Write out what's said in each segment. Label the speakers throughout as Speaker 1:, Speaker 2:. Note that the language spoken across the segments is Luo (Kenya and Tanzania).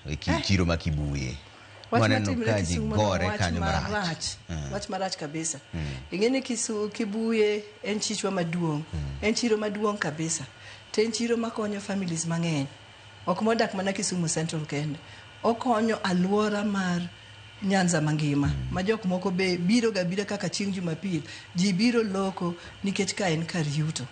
Speaker 1: e chiro ma Kibuye.
Speaker 2: Wach
Speaker 1: Waneno
Speaker 2: matimre
Speaker 1: ka ji
Speaker 2: Kisumo no
Speaker 1: gore
Speaker 2: wach
Speaker 1: kanyo marach.
Speaker 2: marach. Wach marach kabisa. Ing'e ni Kibuye en chichwa maduong'. En chiro maduong' kabisa. To en chiro makonyo families mang'eny. Ok modak mana Kisumu Central kende. Okonyo aluora mar Nyanza mangima. Ma jok moko be biro ga bira kaka chieng' Jumapil. Ji biro loko nikech ka en kar yuto.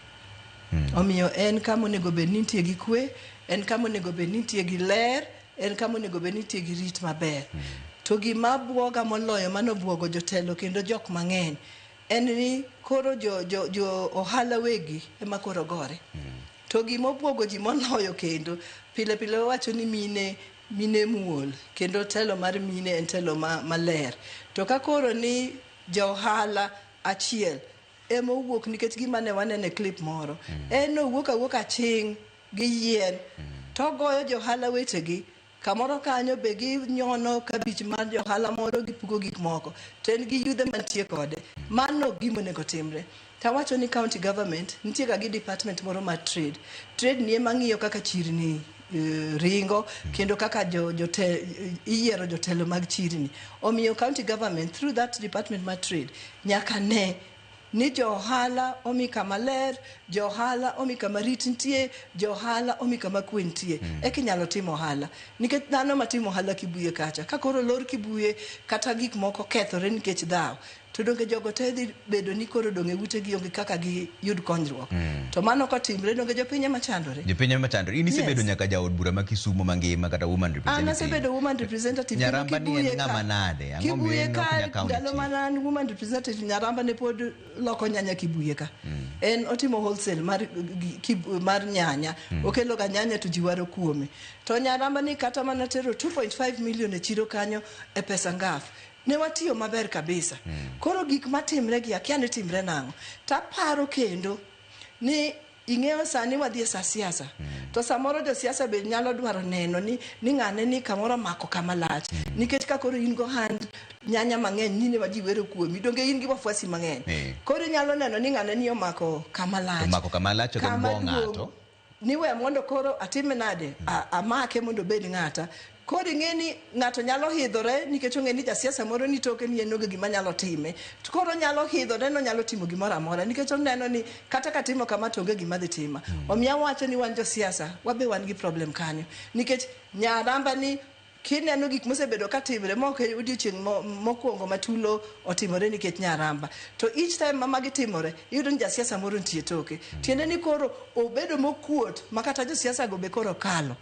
Speaker 2: Omiyo en kama onego bed ni nitie gi kwe, en kama onego bed ni nitie gi ler, en kama onego bed ni nitie gi rit maber. To gima buoga moloyo mano buogo jotelo kendo jok mang'eny en ni koro jo ohala wegi ema koro gore. To gima obuogo ji moloyo kendo pile pile wawacho ni mine muol kendo telo mar mine en telo maler. To ka koro ni ja ohala achiel ema owuok nikech gima ne waneno e clip moro. En owuok awuoka aching' gi yien to ogoyo johala wetegi kamoro kanyo be ginyono kabich mar johala moro gipuko gik moko to en gi yudhe mantie kode. Mano ok gima onego timre. Tawacho ni county government nitie ga gi department moro mar trade. Trade ni ema ng'iyo kaka chirni ringo kendo kaka iyiero jotelo mag chirni. Omiyo county government through that department mar trade nyaka ne ni jo ohala omi kama ler, jo ohala omi kama rit nitie, jo ohala omi kama kwe nitie. Eka inyalo timo ohala. Nikech dhano matimo ohala Kibuye kacha, ka koro lor Kibuye kata gik moko kethore nikech dhaw, to donge jogo te dhi bedo ni koro dong' e utegi onge kaka giyud konyruok. To mano kotimre donge jopiny ema chandore.
Speaker 1: Jopiny ema chandore. In isebedo nyaka jaod bura ma Kisumu mangima kata woman representative.
Speaker 2: An asebedo woman representative.
Speaker 1: Nyaramba ni en ng'ama nade? Ang'o
Speaker 2: Kibuye
Speaker 1: miyo en
Speaker 2: ka
Speaker 1: ok nyal kawo
Speaker 2: ndalo
Speaker 1: chieng'?
Speaker 2: mana an woman representative Nyaramba ne pod loko nyanya Kibuye ka. En otimo wholesale mar nyanya. Okelo ga nyanya to ji waro kuome. To Nyaramba ni kata mana tero 2.5 million e chiro kanyo e pesa ngaf. Ne watiyo maber kabisa. Koro gik matimre gi akia ni timre nang'o. Taparo kendo ni ing'eyo sani wadhi e sa siasa. To samoro josiasa be nyalo dwaro neno ni ng'ane ni kamoro omako kama lach. Nikech ka koro in gohand nyanya mang'eny ni ne ma ji wero kuomi, donge in gi wafuasi mang'eny. Koro inyalo neno ni ng'ane ni omako kama lach.
Speaker 1: Omako kama lach ok en
Speaker 2: Kama
Speaker 1: go ng'ato.
Speaker 2: duong'. Ni we mondo koro atime nade? Amake mondo obed ng'ata. Koro ing'e ni ng'ato nyalo hidhore nikech ong'e ni jasiasa moro ni toke ni en onge gima nyalo time. To koro nyalo hidhore no nyalo timo gimoro amora nikech oneno ni kata katimo kama to onge gima dhi tima. Omiyo awacho ni wan josiasa wabe wan gi problem kanyo. Nikech Nyaramba ni kineno gik mosebedo katimre ma ok odiochieng' mokwongo ma tulo otimore nikech Nyaramba. To each time ma magi timore, iyudo ni jasiasa moro nitie toke. Tiende ni koro obedo mokuot ma kata josiasa go be koro kalo.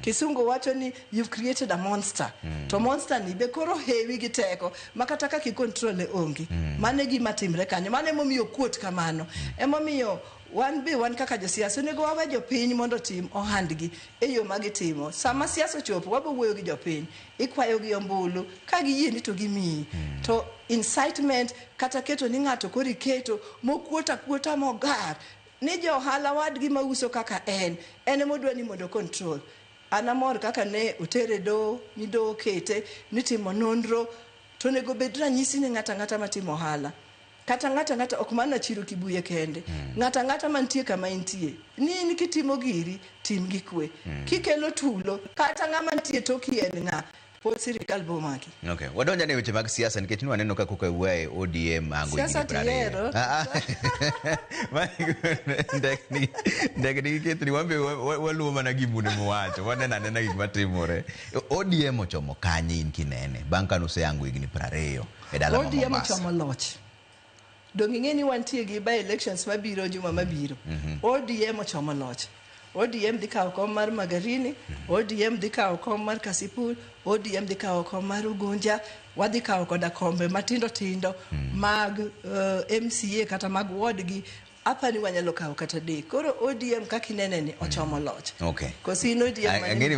Speaker 2: Kisungu wacho ni you've created a monster. To monster ni be koro hewi gi teko ma kata kaka i-control onge. Mano e gima timre kanyo. Mano emomiyo okuot kamano. Emomiyo wan be wan kaka josiasa onego wawe jopiny mondo otim ohandgi e yo ma gitimo. Sama siasa ochopo wabo wuoyo gi jopiny, ikwayo gi ombulu, ka giyieni to gimiyi. To incitement kata keto ni ng'ato koro iketo mokuot akuota mogar ni jo ohala wadgi mauso kaka en, en emodwa ni mondo control. An amor kaka ne otere doho, ni doho kete, ni timo nonro, to onego bed ranyisi ne ng'ato ang'ata matimo ohala. Kata ng'ato ang'ata ok mana chiro Kibuye kende. Ng'ato ang'ata mantie kama intie. Ni in kitimo giri, tim gi kwe. Kikelo tulo, kata ng'ama nitie toki en ng'a, pod sirikal bo maki.
Speaker 1: Okay. Wadonjo ne weche mag siasa nikech nwaneno ka koka wuoye ODM ango higni
Speaker 2: Siasa
Speaker 1: 20.
Speaker 2: tiyiero.
Speaker 1: Ndek nigi kethni, wan be waluwo mana gimune mowacho, waneno anena gik matimore. ODM ochomo kanye in kinene bang' ka nuseyango higni 20 e dala ma
Speaker 2: ODM
Speaker 1: Mombasa?
Speaker 2: ochomo loch. Donge ing'e ni wantie gi by elections mabiro juma mabiro. ODM ochomo loch. ODM dhi kawo kom mar Magarini, ODM dhi kawo kom mar Kasipul, ODM dhi kawo kom mar Ugunja, wadhi kawo koda kombe matindo tindo mag MCA kata mag ward gi. Apa ni wanyalo kawo kata 3. Koro ODM kaka inene ni ochomo loch.
Speaker 1: Okay.
Speaker 2: Koso in ODM mane
Speaker 1: Ang'eni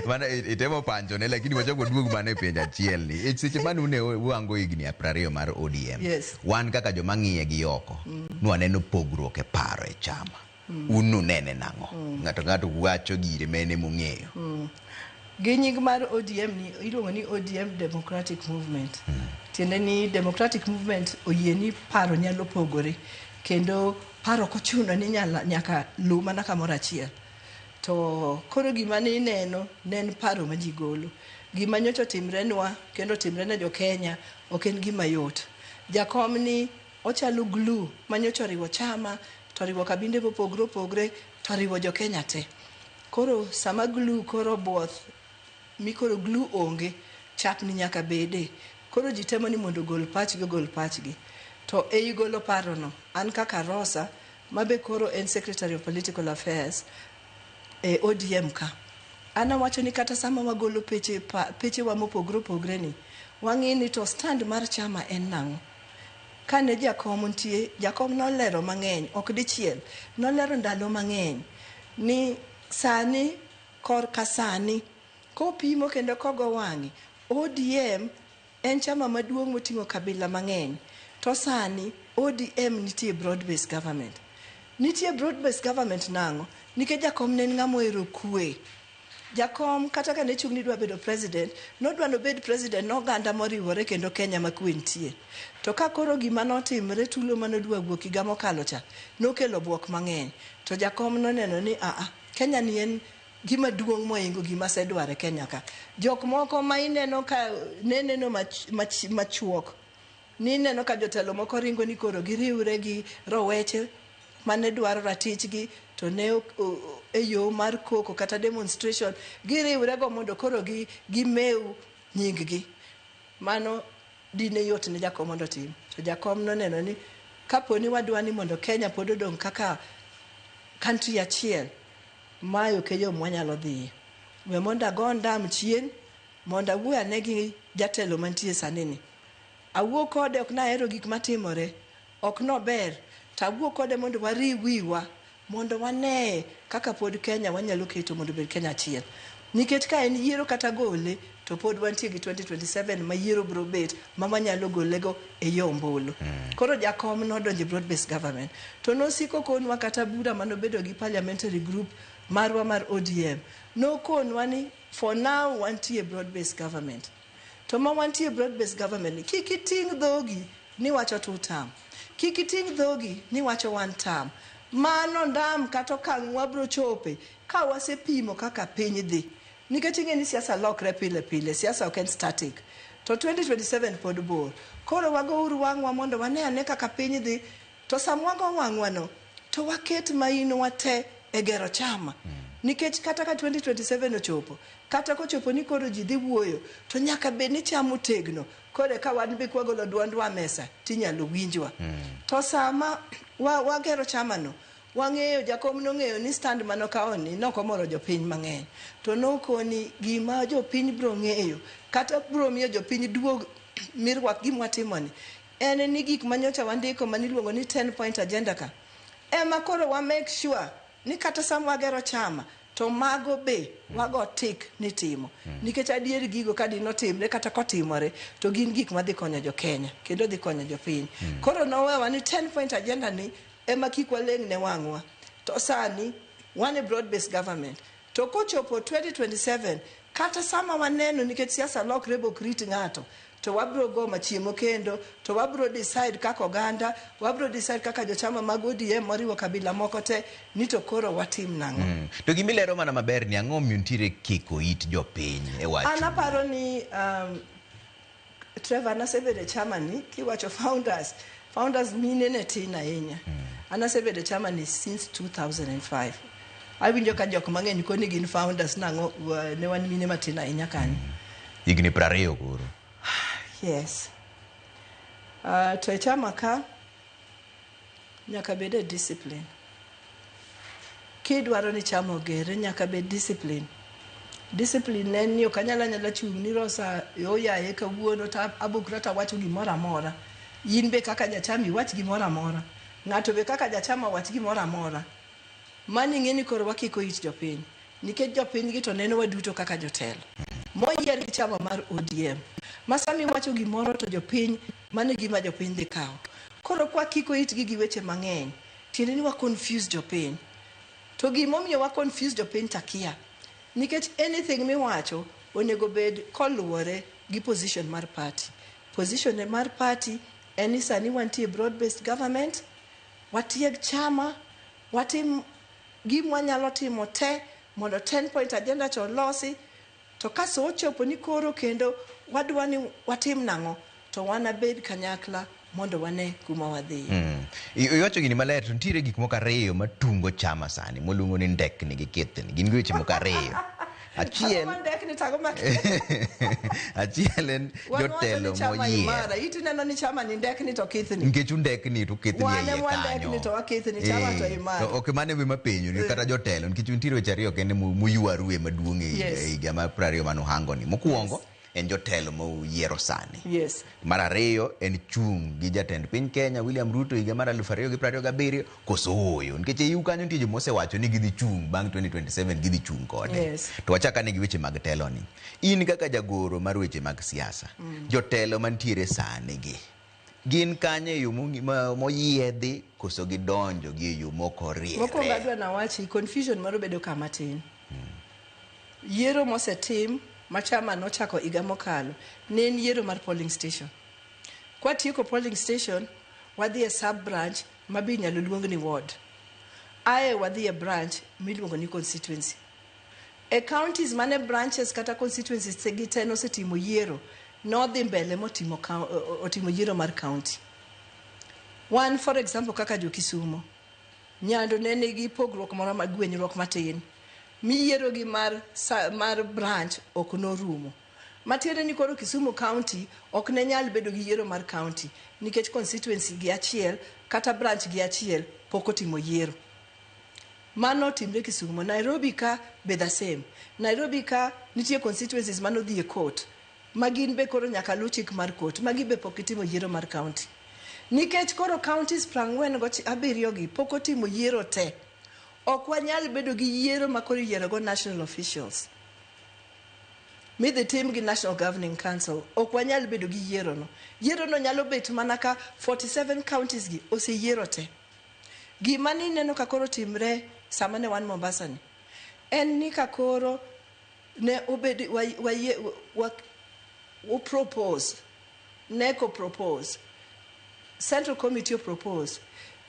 Speaker 1: mana itemo panchone lakini wachako duog mana e penjo achiel ni. E seche mane une uango higni 20 mar ODM.
Speaker 2: Yes.
Speaker 1: Wan kaka joma ng'iye gi oko, nwaneno pogruok e paro e chama. Un nunene nang'o? Ng'ato ng'ato wacho gire mene mong'eyo.
Speaker 2: Gi nying mar ODM ni iluongo ni ODM Democratic Movement. Tiende ni Democratic Movement oyie ni paro nyalo pogore kendo paro ok ochuno ni nyaka luw mana kamoro achiel. To koro gima ne ineno ne en paro ma ji golo. Gima nyocha otimrenwa kendo otimre ne jo Kenya ok en gima yot. Jakom ni ochalo glue ma nyocha oriwo chama to oriwo kabinde mopogre opogre to oriwo jo Kenya te. Koro sama glue koro obuoth mi koro glue onge, chapni nyaka bede. Koro ji temo ni mondo ogol pachgi ogol pachgi. To ei golo parono, an kaka Rosa, mabe koro en Secretary of Political Affairs e ODM ka, an awacho ni kata sama wagolo peche, pechewa mopogre opogre ni, wang'i ni to stand mar chama en nang'o. Kane jakom nitie, jakom nolero mang'eny, ok dichiel, nolero ndalo mang'eny ni sani korka sani kopimo kendo kogo wang'e, ODM en chama maduong' moting'o kabila mang'eny. To sani ODM nitie broad based government. Nitie broad based government nang'o? Nikech jakom ne en ng'ama ohero kwe. Jakom kata ka ne chung' ni dwa bedo president, nodwa nobed president noganda moriwore kendo Kenya ma kwe nitie. To ka koro gima notimre tulo manodwa wuok higa mokalo cha, nokelo buok mang'eny. To jakom noneno ni aa, Kenya ni en gima duong' mohingo gima asedwaro e Kenya ka. Jok moko ma ineno ka ne neno machuok, ni ineno ka jotelo moko ringo ni koro giriwre gi roweche mane dwaro ratichgi to ne e yo mar koko kata demonstration giriwre go mondo koro gimew nying gi. Mano dine yot ne jakom mondo otim. To jakom noneno ni kapo ni wadwa ni mondo Kenya pod odong' kaka country achiel, mae ok e yo mwanyalo dhiye. We mondo ago ondam chien mondo awuo ane gi jatelo mantie sani ni. Awuo kode ok nahero gik matimore, ok nober, to awuo kode mondo wariw wiwa mondo wane kaka pod Kenya wanyalo keto mondo obed Kenya achiel. Nikech ka en yiero kata gole, to pod wantie gi 2027 ma yiero biro bet ma wanyalo golego e yo ombulu. Koro jakom nodonjo e broad based government. To nosiko konwa kata bura manobedo gi parliamentary group marwa mar ODM. Nokonwa ni for now wantie broad based government. To ma wantie broad based government ni kik iting' dhogi ni wacho two term. Kik iting' dhogi ni wacho one term. Mano ndam kata okang' mwabro chope ka wasepimo kaka piny dhi. Nikech ing'e ni siasa lokre pile pile, siasa ok en static. To 2027 pod bor. Koro wagouru wang'wa mondo wane ane kaka piny dhi. To sama wago wang'wa no, to waket mainowa te e gero chama. Nikech kata ka 2027 ochopo, kata kochopo ni koro ji dhi wuoyo, to nyaka bed ni chama otegno. Koro ka wan be kwagolo duondwa mesa, tinyalo winjwa. To sama wagero chama no, wang'eyo jakom nong'eyo ni stand manokawo ni nokomoro jopiny mang'eny. To nokoni gima jopiny bro ng'eyo, kata bro miyo jopiny duog mirwak gima watimoni, en ni gik manyocha wandiko maniluongo ni 10 point agenda ka, ema koro wa make sure ni kata sama wagero chama, to mago be wago tik ni timo. Nikech adier gigo ka dinotimre kata kotimore, to gin gik madhi konyo jo Kenya, kendo dhi konyo jopiny. Koro nowewa ni 10 point agenda ni ema kik waleng' ne wang'wa. To sani, wan e broad based government. To kochopo 2027, kata sama waneno nikech siasa lokre bok rit ng'ato, to wabro go machiemo kendo, to wabro decide kaka oganda, wabro decide kaka jochama mag ODM moriwo kabila moko te, ni to koro watim nang'o.
Speaker 1: To gimilero mana maber ni ang'o omiyo nitiere kiko it jopiny e wach
Speaker 2: An aparo ni Trevor, nasebedo e chama ni kiwacho founders, founders mine ne tin ahinya. An asebedo e chama ni since 2005. Awinjo ka jok mang'eny koni gin founders nang'o ne wan mine matin ahinya kanyo.
Speaker 1: Higni 20 koro.
Speaker 2: Yes. To e chama ka nyaka bed e discipline. Kidwaro ni chama ogere nyaka bed discipline. Discipline en ni ok anyal anyala chung' ni Rosa oyaye kawuono to abukra to awacho gimoro amora. In be kaka jachama iwach gimoro amora. Ng'ato be kaka jachama wach gimoro amora. Mano ing'e ni koro wakiko it jopiny. Nikech jopiny gi to neno waduto kaka jotelo. Moyier gi chama mar ODM. Ma sama iwacho gimoro to jopiny, mano e gima jopiny dhi kawo. Koro kwakiko itgi gi weche mang'eny, tiende ni wa confuse jopiny. To gimomiyo wa confuse jopiny takia. Nikech anything miwacho onego bed koluwore gi position mar party. Position mar party en ni sani wantie broad based government, watieg chama, watim gima wanyalo timo te. Mondo 10 point agenda cha olosi, to kaso ochopo ni koro kendo wadwa ni watim nang'o, to wanabed kanyakla mondo wane kuma wadhiye.
Speaker 1: Iwacho gini maler, to nitiere gik moko ariyo matungo chama sani moluongo ni ndekni gi kithni. Gin gi weche moko ariyo. Achiel
Speaker 2: Ang'o ma ndekni to ang'o ma
Speaker 1: achiel en
Speaker 2: Wan wacho
Speaker 1: jotelo
Speaker 2: ni chama
Speaker 1: moyier.
Speaker 2: imara. Iti neno ni chama ni ndekni to kithni.
Speaker 1: Nikech undekni to kithni
Speaker 2: Wan
Speaker 1: e iye
Speaker 2: ema wandekni
Speaker 1: kanyo.
Speaker 2: to wakithni, chama to imara.
Speaker 1: To ok mano ema penjo ni kata jotelo, nikech nitiere weche ariyo kende muywarue maduong' e higa mar 20 manuhango ni. Mokwongo en jotelo mouyiero sani. Mar ariyo en chung' gi jatend piny Kenya William Ruto higa mar 2027 koso ooyo. Nikech e iu kanyo nitie joma osewacho ni gidhi chung' bang' 2027 gidhi chung' kode. To wachak ane gi weche mag telo ni. In kaka jagoro mar weche mag siasa, jotelo mantiere sani gi gin kanye e yo moyiedhi koso gidonjo gi e yo mok oriere?
Speaker 2: Mokwongo adwa nawachi confusion moro bedo kama tin. Yiero mosetim ma chama nochako higa mokalo ne en yiero mar polling station. Kwatieko polling station, wadhi e sub branch ma be inyalo luong ni ward. Ae wadhi e branch miluongo ni constituency. E counties mane branches kata constituencies gi te nosetimo yiero, nodhi mbele motimo otimo yiero mar county. Wan for example kaka jo Kisumo, Nyando ne nigi pogruok moro ma gwenyruok matin. Miyiero gi mar branch ok norumo. Matiende ni koro Kisumu County ok ne nyal bedo gi yiero mar county nikech constituency gi achiel kata branch gi achiel pok otimo yiero. Mano otimre Kisumu. Nairobi ka be the same. Nairobi ka nitie constituencies manodhi e court ma gin be koro nyaka luw chik mar court. Magi be pok gitimo yiero mar county. Nikech koro counties 47 gi pok otimo yiero te, ok wanyal bedo gi yiero ma koro iyiero go national officials midhi tim gi National Governing Council. Ok wanyal bedo gi yiero no. Yiero no nyalo bet mana ka 47 counties gi oseyiero te. Gima ni neno ka koro timre sama ne wan Mombasa ni, en ni ka koro ne obed wa propose, NECO propose, Central Committee propose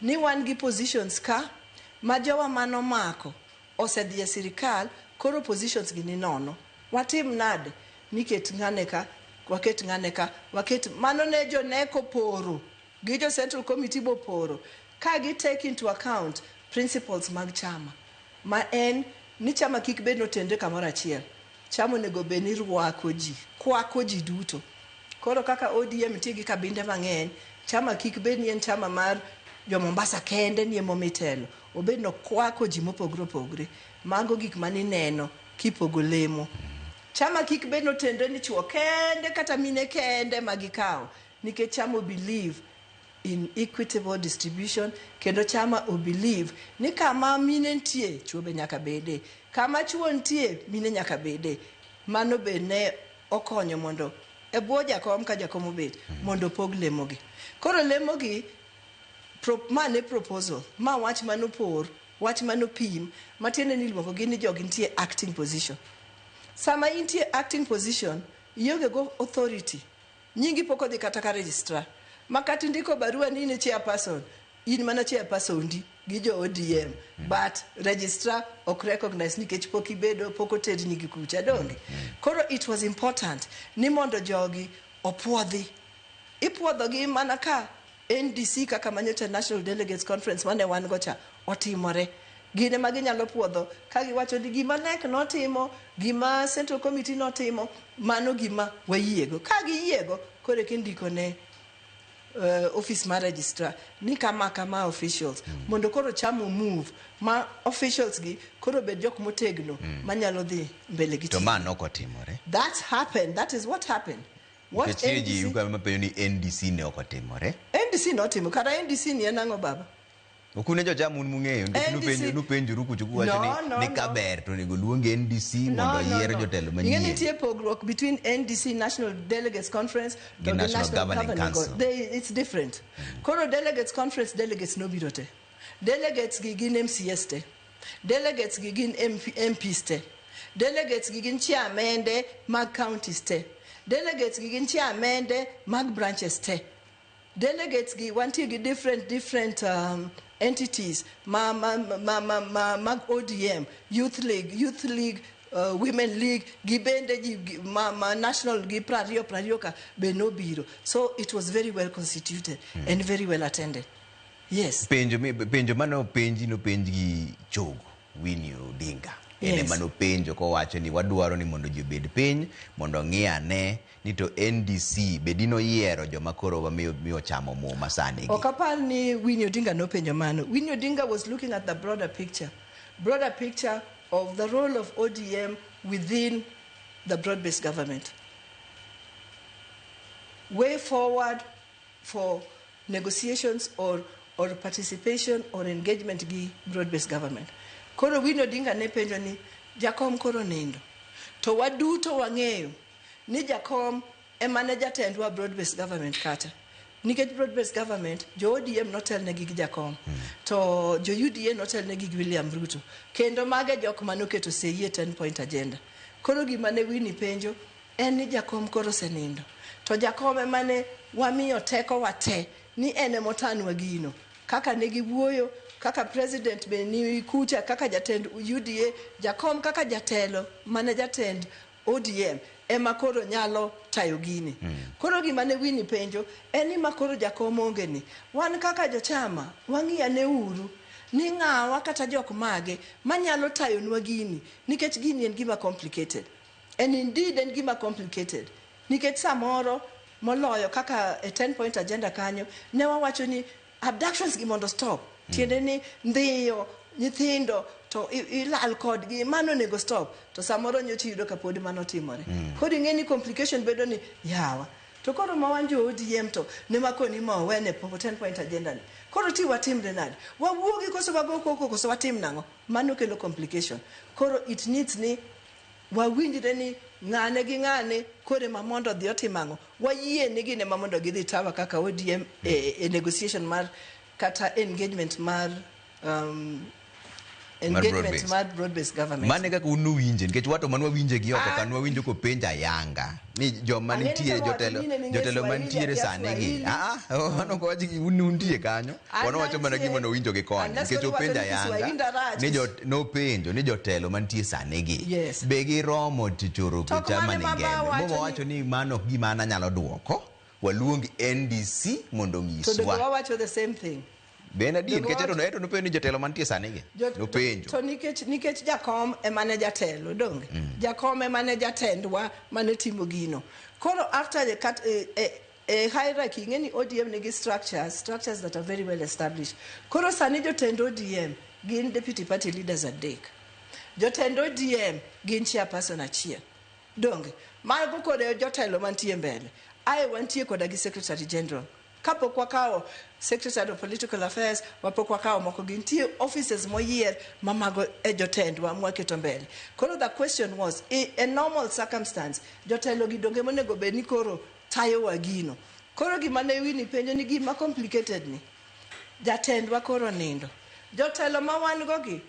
Speaker 2: ni wan gi positions ka ma jowa manomako osedhi e sirikal, koro positions gi ni nono. Watim nade? Niket ng'ane ka, waket ng'ane ka, waket mano ne jo NECO poro gi jo Central Committee bo poro ka gi take into account principles mag chama ma en ni chama kik bed notenre kamoro achiel. Chama onego bed ni rwako ji, kwako ji duto. Koro kaka ODM nitie gi kabinde mang'eny, chama kik bed ni en chama mar jo Mombasa kende ni ema telo. Obed no kwako ji mopogre opogre. Mago gik manineno kipogo lemo. Chama kik bed notenre ni chuo kende kata mine kende ma gikawo. Nikech chama o believe in equitable distribution, kendo chama o believe ni kama mine nitie, chuo be nyaka bede. Kama chuo nitie, mine nyaka bede. Mano be ne okonyo mondo e bwo jakom ka jakom obet mondo opog lemogi. Koro lemogi ma ne proposal, ma wach manopor, wach manopim, matiende ni iluongo gi ni jogi nitie acting position. Sama intie acting position, ionge go authority. Nyingi pok odhi kata ka registrar. Ma kata indiko barua ni in e chairperson, in mana chairperson di gi jo ODM, but registrar ok recognize nikech pok ibedo, pok oterni gi kucha, donge? Koro it was important ni mondo jogi opuodhi. Ipuodhogi mana ka NDC kaka manyocha National Delegates Conference mane wan go cha otimore. Gin ema ginyalo puodho ka giwacho ni gima NEC notimo, gima Central Committee notimo, mano gima wayiego. Ka giyiego, koro eka indiko ne office mar registrar ni kama kama officials mondo koro chama move ma officials gi koro bed jok motegno manyalo dhi mbele gi
Speaker 1: To
Speaker 2: tich.
Speaker 1: ma nok otimore.
Speaker 2: That happened. That is what happened. What
Speaker 1: Nikech nitie ji
Speaker 2: NDC,
Speaker 1: ka mapenjo ni NDC ne ok otimore.
Speaker 2: NDC notimo. Kara NDC ni en ang'o baba?
Speaker 1: Ok un e jocham un mung'eyo nikech
Speaker 2: NDC
Speaker 1: nupenjoru kucho kuwacho
Speaker 2: No,
Speaker 1: ni
Speaker 2: no,
Speaker 1: ni ka
Speaker 2: no.
Speaker 1: ber to onego luong NDC mondo oyier jotelo
Speaker 2: Ing'e
Speaker 1: manyien.
Speaker 2: nitie pogruok between NDC National Delegates Conference to
Speaker 1: Gi
Speaker 2: the
Speaker 1: National
Speaker 2: National
Speaker 1: Governing
Speaker 2: Governing
Speaker 1: Council.
Speaker 2: It's different. Koro Delegates Conference delegates nobiro te. Delegates gi gin MCS te. Delegates gi gin MPs te. Delegates gi gin chairmende mag counties te. Delegates gi gin chairmende mag branches te. Delegates gi wantie gi different entities ma mag ODM, Youth League, Women League, gi bende ji ma national gi 20 20 ka be nobiro. So it was very well constituted and very well attended. Yes.
Speaker 1: Penjo mane openji nopenj gi chogo Winnie Odinga. En ema nopenjo kowacho ni wadwaro ni mondo ji obed piny mondo ong'i ane ni to NDC bedi noyiero joma koro wamiyo miyo chamo muma sani gi.
Speaker 2: Ok apar ni Winnie Odinga nopenjo mano. Winnie Odinga was looking at the broader picture of the role of ODM within the broad-based government. Way forward for negotiations or participation or engagement gi broad-based government. Koro Winnie Odinga ne penjo ni jakom koro nindo. To waduto wang'eyo ni jakom ema ne jatendwa broad-based government kata. Nikech broad-based government, jo ODM notelnegi gi jakom. To jo UDA notelnegi gi William Ruto. Kendo mage jok manoketo sei e 10 point agenda. Koro gima ne Winnie penjo en ni jakom koro osenindo. To jakom ema ne wamiyo teko wa te ni en emotanwa gino. Kaka ne giwuoyo, kaka president be ni kucha, kaka jatend UDA, jakom kaka jatelo mane jatend ODM ema koro nyalo tayo gini. Koro gima ne Winnie penjo en ni ma koro jakom onge ni. Wan kaka jochama wang'i ane uru ni ng'awa kata jok mage manyalo tayonwa gini nikech gini en gima complicated. And indeed en gima complicated. Nikech samoro moloyo kaka e 10 point agenda kanyo ne wawacho ni abductions gi mondo stop. Tiende ni ndhiyo nyithindo to ilal kodgi mano onego stop to samoro nyocha iyudo ka pod mano timore. Koro ing'e ni complication bedo ni yawa to koro ma wan jo ODM to ne makoni ma owene 10 point agenda ni koro ti watimre nade wawuogi koso wago koko koso watim nang'o mano kelo complication. Koro it needs ni wawinjre ni ng'ane gi ng'ane kore ma mondo odhi otim ang'o wayie ni gin ema mondo gidhi tawa kaka ODM e negotiation mar kata engagement mar engagement
Speaker 1: broad-based.
Speaker 2: Mar broad based government.
Speaker 1: Mane kaka un nuwinje nikech wato man wawinje gi oko
Speaker 2: Ah.
Speaker 1: ka nwawinjo kopenjo ayanga ni joma
Speaker 2: Ang'e ni
Speaker 1: nitiere
Speaker 2: sama
Speaker 1: jotelo
Speaker 2: wacho ni ne
Speaker 1: jotelo
Speaker 2: Swahili,
Speaker 1: mantiere
Speaker 2: akia
Speaker 1: sani gi
Speaker 2: Swahili.
Speaker 1: ah ah, mano ok wach gi un untie kanyo.
Speaker 2: An
Speaker 1: Wan wacho mana
Speaker 2: antie.
Speaker 1: gima nowinjo gi koni
Speaker 2: Unless
Speaker 1: nikech
Speaker 2: koro iwacho
Speaker 1: openjo
Speaker 2: ni
Speaker 1: ayanga
Speaker 2: Kiswahili rach.
Speaker 1: ni nopenjo ni jotelo mantie sani gi
Speaker 2: Yes.
Speaker 1: be giromo tichoro
Speaker 2: To ok
Speaker 1: chama
Speaker 2: mane
Speaker 1: ni
Speaker 2: mama
Speaker 1: ngembe
Speaker 2: wacho
Speaker 1: momo
Speaker 2: ni-
Speaker 1: wacho ni mano ok gima an anyalo duoko waluong NDC mondo
Speaker 2: To donge
Speaker 1: onyiswa
Speaker 2: wawacho the same thing?
Speaker 1: Be en adier
Speaker 2: Donge
Speaker 1: nikech eto nopenjo ni jotelo mantie sani gi nopenjo
Speaker 2: To nikech jakom ema ne jatelo donge jakom ema ne jatendwa mane timo gino. Koro after the cut e hierarchy ing'e ni ODM nigi structures that are very well established. Koro sani jotend ODM gin deputy party leaders adek, jotend ODM gin chairperson achiel donge mago kod jotelo mantie mbele ae wantie koda gi secretary general kapok wakawo secretary of political affairs wapok wakawo moko gi nitie offices moyier ma mago e jotendwa mwaketo mbele. Koro the question was, in a normal circumstance jotelo gi donge monego bed ni koro tayowa gino. Koro gima ne Winnie penjo ni gima complicated ni jatendwa koro nindo jotelo ma wan go gi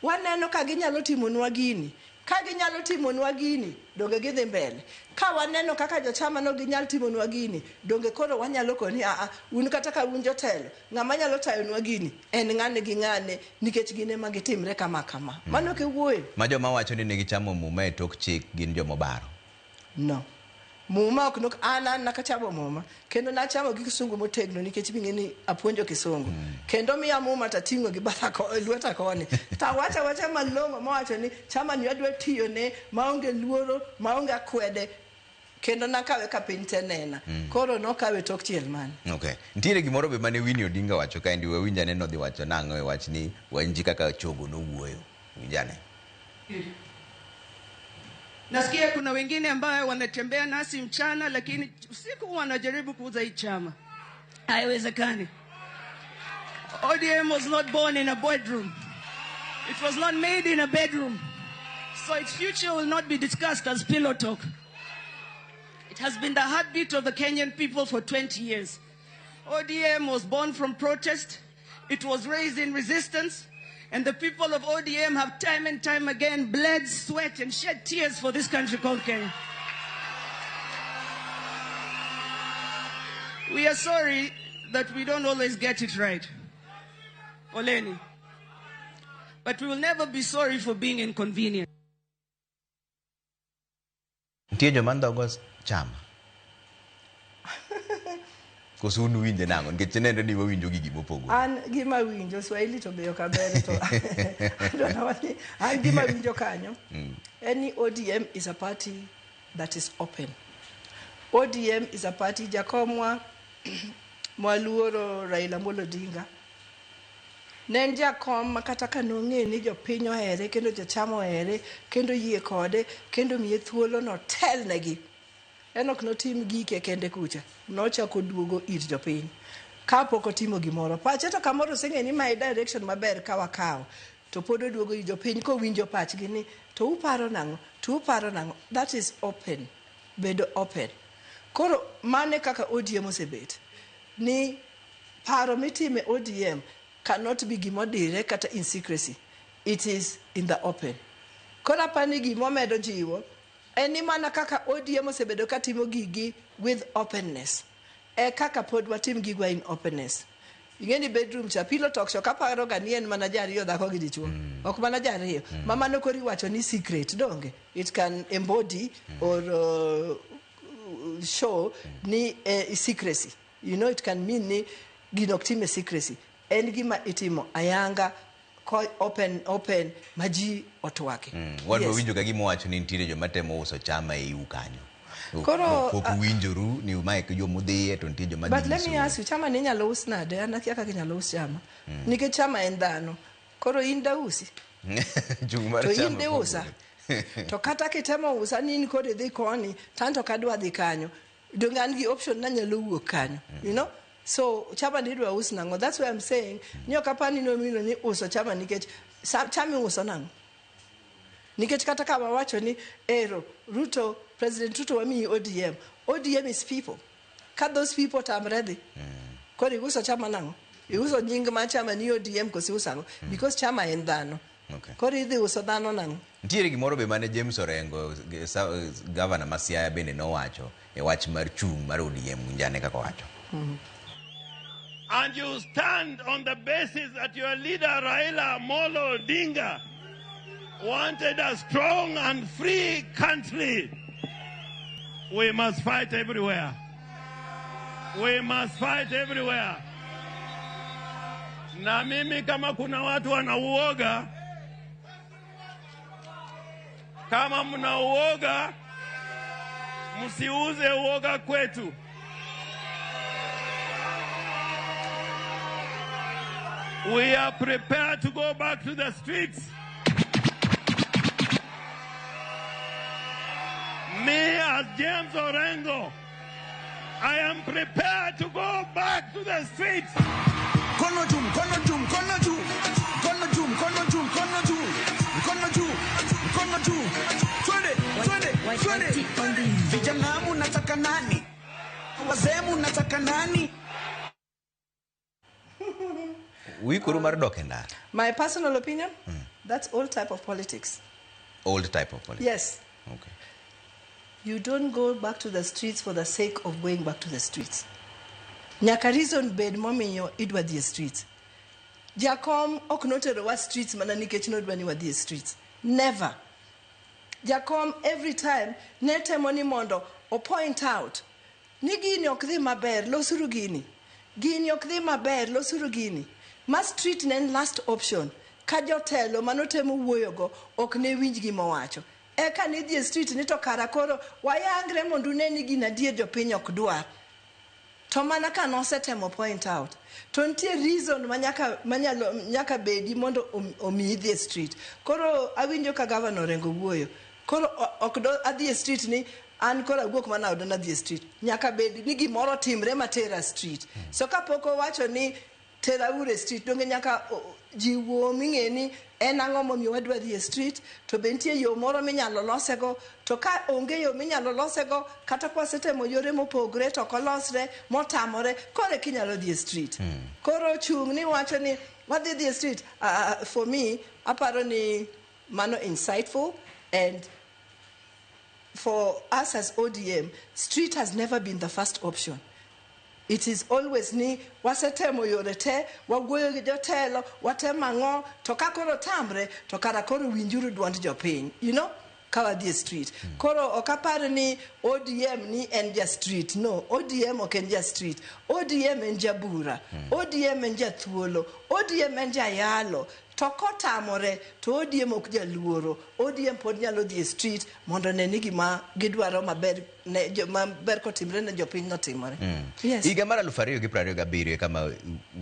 Speaker 2: waneno ka ginyalo timonwa gini ka ginyalo timonwa gini donge gidhi mbele ka waneno kaka jochama no ginyal timonwa gini donge koro wanyalo koni aa un kata ka un jotelo ng'ama nyalo tayonwa gini en ng'ane gi ng'ane nikech gin ema gitimre kama kama mano kiwuoyo.
Speaker 1: Ma joma wacho ni ne gichamo muma e tok chik gin jomobaro.
Speaker 2: No muma ok nok an nakachamo muma kendo nachamo gi kisungu motegno nikech ming'e ni apuonjo kisungu kendo miya muma tating'o gi batha lweta koni tawacho awacha malong'o mawacho ni chama ni adwa tiyone maonge luoro maonge akwede kendo nakawe ka piny te nena koro nokawe tok chiel mane.
Speaker 1: Okay. Nitiere gimoro be mane Winnie Odinga wacho kaendi wawinj ane nodhi wacho nang'o e wach ni wanji kaka chogo nowuoyo. Winj ane.
Speaker 3: Nasikia kuna wengine ambayo wanatembea nasi mchana, lakini usiku wanajaribu kuuza hii chama. Haiwezekani. ODM was not born in a bedroom. It was not made in a bedroom. So its future will not be discussed as pillow talk. It has been the heartbeat of the Kenyan people for 20 years. ODM was born from protest. It was raised in resistance. And the people of ODM have time and time again bled, sweat, and shed tears for this country called Kenya. We are sorry that we don't always get it right. Poleni. But we will never be sorry for being inconvenient.
Speaker 1: Nitie joma ndhogo chama. Koso un uwinje nang'o? Nikech nenre ni wawinjo gigi mopogore.
Speaker 2: An gima winjo Swahili to be ok aber to adwa nawach ni an gima winjo kanyo en ni ODM is a party that is open. ODM is a party jakomwa mwaluoro Raila Amolo Odinga ne en jakom ma kata ka nong'e ni jopiny ohere kendo jochama ohere kendo yie kode kendo miye thuolo notelnegi. En ok notim gike kende kucha, nochako duogo ir jopiny kapok otimo gimoro. Pache to kamoro oseng'e ni mae direction maber ka wakawo, to pod oduogo ir jopiny kowinjo pachgi ni to uparo nang'o, to uparo nang'o. That is open, bedo open. Koro mane kaka ODM osebet ni paro mitime ODM cannot be gimodire kata in secrecy. It is in the open. Koro apani gimomedo jiwo en ni mana kaka ODM osebedo katimo gigi with openness e kaka pod watim gigwa in openness. Ing'e ni bedroom cha pillow talk cha ok aparo ga ni en mana jariyo dhako gi dichuo. Ok mana jariyo. Ma mano koro iwacho ni secret donge. It can embody or show ni secrecy. You know it can mean ni gino ok time secrecy. En gima itimo ayanga ko open open ma ji otwake.
Speaker 1: Wan wawinjo ka gima owacho ni nitiere joma temo uso chama e iu kanyo.
Speaker 2: Koro,
Speaker 1: Pok uwinjoru ni mae e yo mudhiye to nitie joma
Speaker 2: But
Speaker 1: dhi
Speaker 2: let me
Speaker 1: nyisou.
Speaker 2: ask you, chama ni inyalo us nade? An akia kaka inyalo us chama. Nikech chama en dhano. Koro in dausi.
Speaker 1: Chung' mar
Speaker 2: To in
Speaker 1: chama
Speaker 2: de usa. To kata kitemo usa ni in koro idhi koni, to an to ok adwa dhi kanyo. Donge an gi option nanyalo wuok kanyo. You know? So chama ni idwa us nang'o? That's why I'm saying ni ok apar ni nomino ni uso chama nikech chama iuso nang'o? Nikech kata ka wawacho ni ero Ruto, President Ruto wamiyi ODM. ODM is people. Ka those people tamre dhi. Koro iuso chama nang'o? Iuso nying mar chama ni ODM koso iuso ang'o? Because chama en dhano.
Speaker 1: Okay.
Speaker 2: Koro idhi uso dhano nang'o?
Speaker 1: Nitiere gimoro be mane James Orengo, gavana ma Siaya bende nowacho e wach mar chung' mar ODM, winjane kaka owacho.
Speaker 4: And you stand on the basis that your leader Raila Amolo Odinga wanted a strong and free country. We must fight everywhere. We must fight everywhere. Na mimi kama kuna watu wanauoga, kama mnauoga, msiuze uoga kwetu. We are prepared to go back to the streets. Me as James Orengo, I am prepared to go back to the streets.
Speaker 5: Mkono juu, mkono juu, mkono juu. Mkono juu, mkono juu, mkono juu. Mkono juu, mkono juu. Twende, twende, twende. Vijana munataka nani? Wazee munataka nani?
Speaker 1: Uikoru mar dok e ndara?
Speaker 2: My personal opinion, that's all type of politics.
Speaker 1: Old type of politics?
Speaker 2: Yes.
Speaker 1: Okay.
Speaker 2: You don't go back to the streets for the sake of going back to the streets. Nyaka reason bed momiyo idwa dhi e streets. Jakom ok noterowa streets mana nikech nodwa ni wadhi e streets. Never. Jakom every time ne temo ni mondo o point out ni gini ok dhi maber, losuru gini. Gini ok dhi maber, losuru gini. Ma street ne en last option. Ka jotelo manotemo wuoyogo ok ne winj gima owacho. Eka ni dhi e street ni to kara koro wayangre mondo une ni gini adier jopiny ok dwar. To mana ka nosetemo point out. To nitie reason ma nyaka, manyalo, nyaka bedi mondo omiyi dhi e street. Koro awinjo ka governor Orengo wuoyo. Koro ok do adhi e street ni an koro awuok mana oda nadhi e street. Nyaka bed ni gimoro timre matera street. So kapok owacho ni tera uru e street, donge nyaka ji wuo ming'e ni en ang'o momiyo wadwa dhi e street, to be nitie yo moro minyalo losego, to ka onge yo minyalo losego, kata kwasetemo yore mopogre to ok olosre, motamore, koro eka inyalo dhi e street. Koro chung' ni wacho ni wadhi dhi e street, for me, aparo ni mano insightful, and for us as ODM, street has never been the first option. It is always ni wasetemo yore te, wawuoyo gi jotelo, watemo ang'o, to ka koro tamre, to kara koro winjuru duond jopiny. You know? Ka wadhi e street. Koro ok apar ni ODM ni en ja street. No, ODM ok en ja street. ODM en jabura. ODM en jathuolo. ODM en jayalo. To kotamore, to ODM ok jaluoro. ODM pod nyalo dhi e street mondo ne ni gima gidwaro maber ne maber kotimre ne jopiny notimore. Yes.
Speaker 1: Higa mar 2027 kama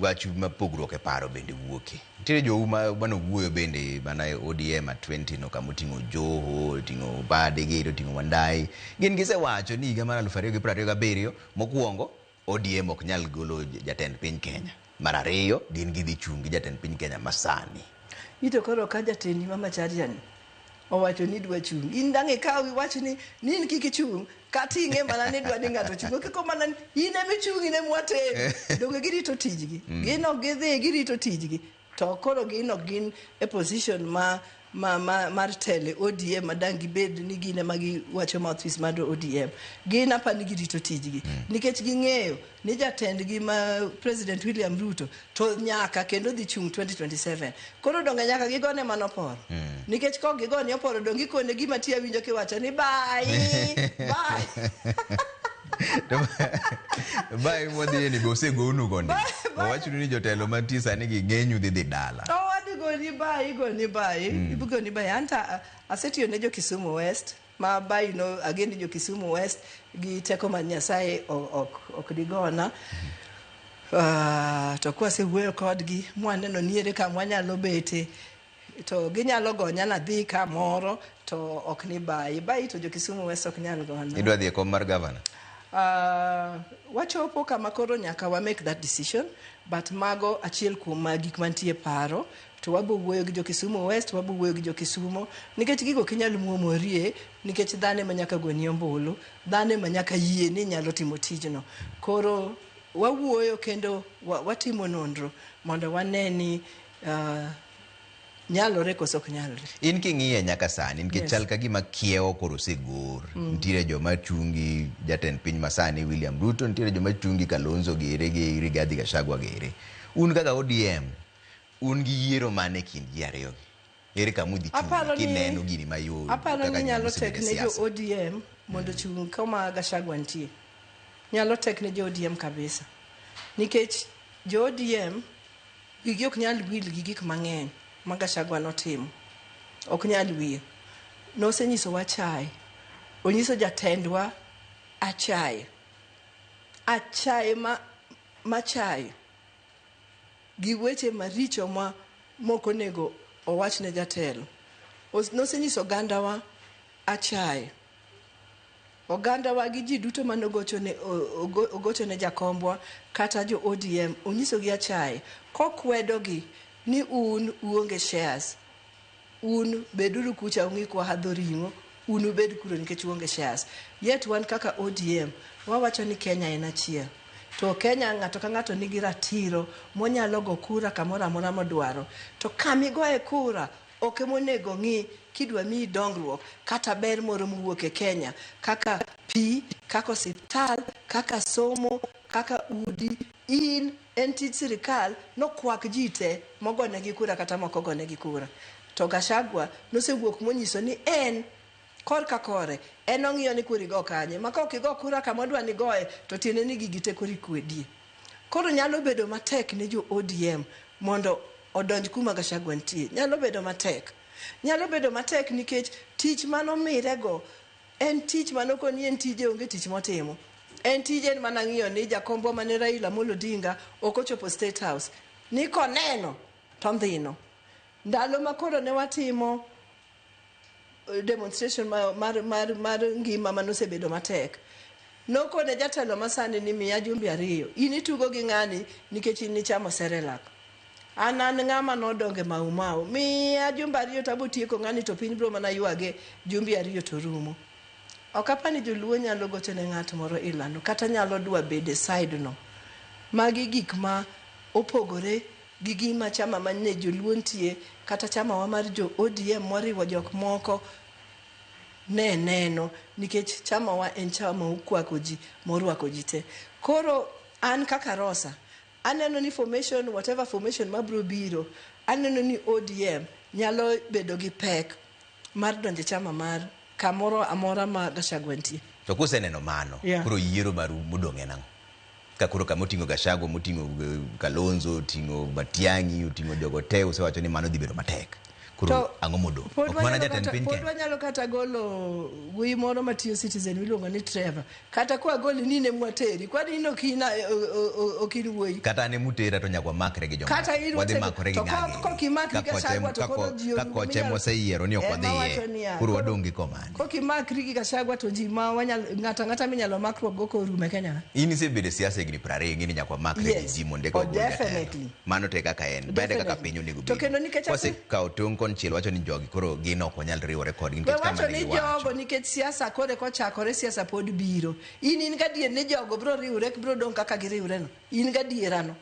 Speaker 1: wach ma pogruok e paro bende wuoke. Nitiere jou manowuoyo bende mana e ODM at 20 no kama oting'o Joho, oting'o Mbadi giri, oting'o Wandayi. Gin gisewacho ni higa mar 2027 mokwongo ODM ok nyal golo jatend piny Kenya. Mar ariyo, gin gidhi chung' gi jatend piny Kenya masani.
Speaker 2: Ito koro ka jatendi ma Macharia ni owacho ni dwa chung', in dang' ikaw iwach ni in kik ichung', kata ing'e mana ni idwa ni ng'ato ochung', ok iko mana ni in ema ichung' in ema wateri. Donge girito tijgi? Gin ok gidhi, girito tijgi. To koro gin ok gin e position ma mar tele ODM ma dang' gibed ni gin ema giwacho mouthpiece mar ODM. Gin apa ni girito tijgi. Nikech ging'eyo ni jatendgi ma President William Ruto to nyaka kendo dhi chung' 2027. Koro donge nyaka gigone mano oporo. Nikech kok gigone oporo donge ikone gima tiyo winjo kiwacho ni bye, bye.
Speaker 1: Bae mwadhiye ni be osegonu go ndi. Owachnu ni jotelo mantie sani gi ng'enyu dhi dhi dala.
Speaker 2: To wadhi goni bye, igoni bye, igoni bye. Anta asetiyo ne jo Kisumu West ma bye no ageni jo Kisumu West gi teko mar Nyasaye ok digona. To kwasewuoyo kodgi mwaneno ni ere kama wanyalo bete to ginyalo gonya nadhi kamoro to ok ni bye bye to jo Kisumu West ok nyal gona.
Speaker 1: Idwa dhi e kom mar gavana?
Speaker 2: Wachopo kama koro nyaka wa make that decision, but mago achiel kuom gik mantie paro to wabo wuoyo gi jo Kisumu West, wabo wuoyo gi jo Kisumo nikech gigo ok inyal muomorie nikech dhano ema nyaka goni ombulu, dhano ema nyaka yie ni inyalo timo tijno. Koro wawuoyo kendo watimo nonro mondo wane ni nyalore koso ok nyalre.
Speaker 1: In king'iye nyaka sani nikech chal ka gima kiewo koro osegor. Nitiere joma chungi jatend piny masani William Ruto, nitiere joma chungi Kalonzo gere gi Rigathi Gachagua gere. Un kaka ODM, un gi yiero mane e kind ji ariyogi? Ere kama udhi
Speaker 2: Aparo
Speaker 1: chung'
Speaker 2: ni-
Speaker 1: kineno gini mayom
Speaker 2: Aparo
Speaker 1: kaka
Speaker 2: ni nyalo
Speaker 1: osebedo
Speaker 2: tek
Speaker 1: e
Speaker 2: ne jo
Speaker 1: siasa?
Speaker 2: ODM mondo ochung' kama Gachagua nitie. Nyalo tek ne jo ODM kabisa. Nikech jo ODM wigi ok nyal wil gi gik mang'eny ma Gachagua notimo. Ok nyal wil. Nosenyisowa achaye. Onyiso jatendwa achaye. Achaye ma machaye. Gi weche maricho ma mok onego owach ne jatelo. Nosenyiso ogandawa achaye. Ogandawa gi ji duto mane ogochone jakombwa kata jo ODM onyisogi achaye kokwedogi ni un uonge shares. Un beduru kucha ung'i kwa hadho ring'o, un ubed kuro nikech uonge shares. Yet wan kaka ODM wawacho ni Kenya en achiel. To Kenya ng'ato ka ng'ato nigi ratiro monyalo go kura kamoro amora modwaro. To kamigoye kura ok emonego ng'i kidwa miyi dongruok kata ber moro mowuok e Kenya kaka pi, kaka osiptal, kaka somo, kaka udi. In en tij sirikal nokwak ji te mogonegi kura kata mok ogonegi kura. To Gachagua nosewuok monyiso ni en korka kore en ong'iyo ni koro igo kanye ma kok igo kura kama odwa ni goye to tiende ni gigi te koro ikwedie. Koro nyalo bedo matek ne jo ODM mondo odonj kuma Gachagua nitie. Nyalo bedo matek. Nyalo bedo matek nikech tich manomirego en tich manokoni en tije onge tich motimo. En tije en mana ng'iyo ni jakombwa mane Raila Amolo Odinga ok ochopo State House. Ni koneno to ndhino. Ndalo ma koro ne watimo demonstration mar ngima manosebedo matek. Nokone jatelo masani ni miya jumbe ariyo. In itugo gi ng'ani nikech in nichamo Cerelac. An ng'ama nodonge Mau Mau. Miya jumbe ariyo to abo tieko ng'ani to piny biro mana ywage jumbe ariyo to rumo. Ok apar ni joluo nyalo gocho ne ng'at moro ilando kata nyalo dwa bedo e side no. Magi gik ma opogore gi gima chama mane joluo nitie kata chama wa mar jo ODM moriwo jok moko ne neno nikech chama wa en chama mokwako ji morwako ji te. Koro an kaka Rosa, aneno ni formation, whatever formation mabiro biro, aneno ni ODM nyalo bedo gi pek mar donjo e chama mar kamoro amora ma Gachagua nitie.
Speaker 1: To kuseneno mano, koro yiero maru modong' en ang'o? Ka koro kama oting'o Gachagua, moting'o Kalonzo, oting'o Matiang'i, oting'o jogo te, usewacho ni mano dhi bedo matek. Koro ang'o modong'? Ok mana jatend piny
Speaker 2: Pod
Speaker 1: kende.
Speaker 2: wanyalo kata golo wuoyi moro matiyo Citizen miluongo ni Trevor. Kata kwa goli ni in emwateri, kwani in ok in ok in wuoyi.
Speaker 1: Kata an emutera to nyaka wamakre gi jomoko.
Speaker 2: Kata in
Speaker 1: Wadhi
Speaker 2: wateri-
Speaker 1: makore gi
Speaker 2: to
Speaker 1: ng'a gini?
Speaker 2: kokimakri
Speaker 1: Ka kocha
Speaker 2: Gachagua to koro ji
Speaker 1: ka
Speaker 2: orumo
Speaker 1: kocha
Speaker 2: minyalo-
Speaker 1: emoseyiero ni ok
Speaker 2: Ema
Speaker 1: wadhiye.
Speaker 2: wacho niya,
Speaker 1: Koro wadong' gi komane.
Speaker 2: Kokimakri gi Gachagua to ji ma wanyalo ng'ato ang'ata minyalo makruok go korumo e Kenya ka.
Speaker 1: In isebedo e siasa higni 20, ing'e ni nyaka wamakre gi ji mondo eka
Speaker 2: Oh,
Speaker 1: wagol jatelo.
Speaker 2: definitely.
Speaker 1: Mano to e kaka en. Bende kaka
Speaker 2: Definitely.
Speaker 1: piny onego
Speaker 2: To
Speaker 1: bedi.
Speaker 2: kendo nikech ase-
Speaker 1: Wasekawo tong' konchiel wacho ni jogi koro gin ok wanyal riwore kodgi
Speaker 2: We
Speaker 1: nikech kama
Speaker 2: wacho
Speaker 1: ne
Speaker 2: ni
Speaker 1: giwacho.
Speaker 2: jogo nikech siasa kore kochakore siasa pod biro. In gadier ni jogo biro riwre biro dong' kaka giriwre no. In gadierano.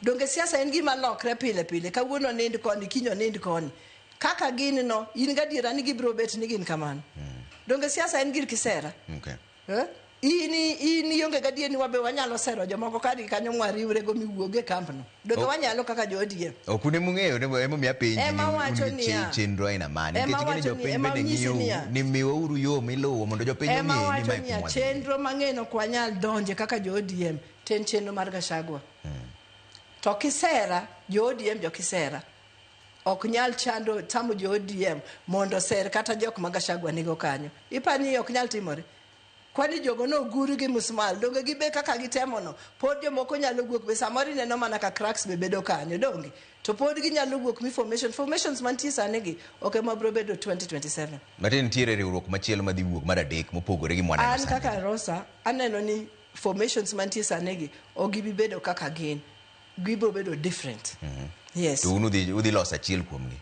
Speaker 2: Donge siasa en gima lokre pile pile. Kawuono nind koni, kiny onind koni. Kaka gin no, in gadiera ni gibiro bet ni gin kamano. Donge siasa en gir kisera.
Speaker 1: Okay.
Speaker 2: Eh? In ionge gadier ni wabe wanyalo sero jomoko kadi kanyo mwariwre go miwuog e kampno. Donge wanyalo kaka jo ODM.
Speaker 1: Ok un emung'eyo emomiyo apenji
Speaker 2: Ema
Speaker 1: ni un
Speaker 2: wacho
Speaker 1: gi
Speaker 2: niya.
Speaker 1: chenro aina mane.
Speaker 2: Ema
Speaker 1: Nikech ing'e ni
Speaker 2: wacho ni-
Speaker 1: jopiny
Speaker 2: ema
Speaker 1: bende
Speaker 2: nyisi
Speaker 1: ng'iyou
Speaker 2: niya.
Speaker 1: ni miwauru yo miluwo mondo jopiny
Speaker 2: Ema
Speaker 1: ong'e ni
Speaker 2: wacho
Speaker 1: mae
Speaker 2: niya,
Speaker 1: kuma wadhiye.
Speaker 2: chenro mang'eny ok wanyal donje kaka jo ODM to en chenro mar Gachagua. To kisera, jo ODM jo kisera. Ok nyal chando tamo jo ODM mondo ser kata jok ma Gachagua nigo kanyo. Ipani ok nyal timore. Kwani jogo nogur gi musmal, donge gibe kaka gitemo no, pod jomoko nyalo wuok be samoro ineno mana ka cracks be bedo kanyo, donge? To pod ginyalo wuok mi formation, formations mantie sani gi ok ema biro bedo 2027.
Speaker 1: Matiende nitiere riwruok machielo madhi wuok mar adek mopogore gi mwaneno
Speaker 2: An
Speaker 1: sani.
Speaker 2: kaka Rosa, aneno ni formations mantie sani gi ok gibi bedo kaka gin. Gibiro bedo different. Yes.
Speaker 1: To un udhi loso achiel kuomgi.